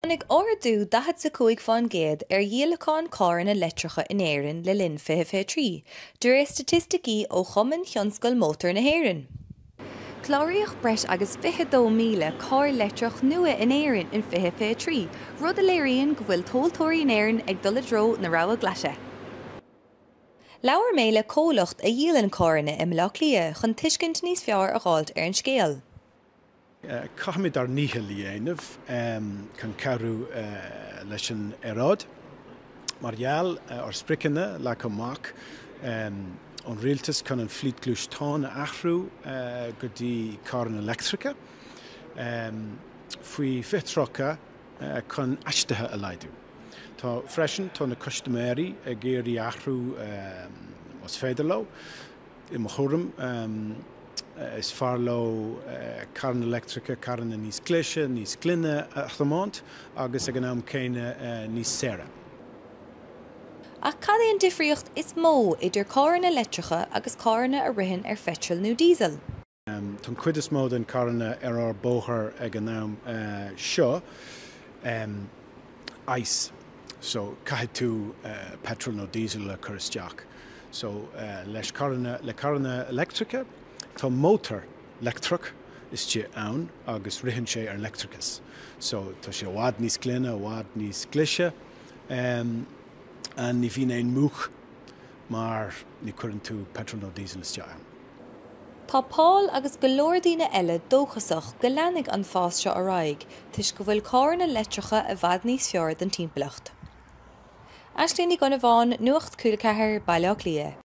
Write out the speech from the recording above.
Tháinig ardú 45% ar dhíolacháin carranna leictreacha in Éirinn le linn 2023, de réir staitisticí ó Chumann Thionscal Mótar na hÉireann. Cláraíodh breis agus 22,000 carr leictreach nua in Éirinn in 2023, rud a léiríonn go bhfuil tomhaltóirí in Éirinn ag dul i dtreo na rogha glaise. Labhair mé le comhlacht a dhíolann carranna i mBaile Átha Cliath chun tuiscint níos fearr a dh'fháilt ar an scéal. Caithfimid ár ndícheall a dhéanamh chun cabhrú leis an aeráid. Mar gheall ár spriocanna leagtha amach ón rialtas chun an flít gluaisteán a athrú go dtí carranna leictreacha faoi 2030 chun aistrithe a laghdú. Tá freisin, tá na custaiméirí ag iarraidh athrú más féidir leo. I mo thuairim, is fearr leo carranna leictreacha, carranna níos glaise, níos glaine a thiomáint agus ag an am céanna níos saoire. Ach cad é an difríocht is mó idir carranna leictreacha agus carranna a ritheann ar pheitreal nó díosal? Tá an cuid is mó den carranna ar ár bóthar ag an am seo ICE so caithfidh tú petrol nó diesel a chur isteach. So leis carranna, le carranna leictreacha tá mótar leictreach istigh ann agus ritheann sé ar leictreachas. So tá sé i bhfad níos glaine, i bhfad níos glaise and ní bhíonn aon múch mar ní chuireann tú petrol nó diesel isteach ann. Tá Paul agus go leor daoine eile dóchasach go leanfaidh an fás seo ar aghaidh toisc go bhfuil carranna leictreacha i bhfad níos fearr don timpeallacht. Aisling Ní Dhonnabháin, Nuacht Cúla 4, Baile Átha Cliath.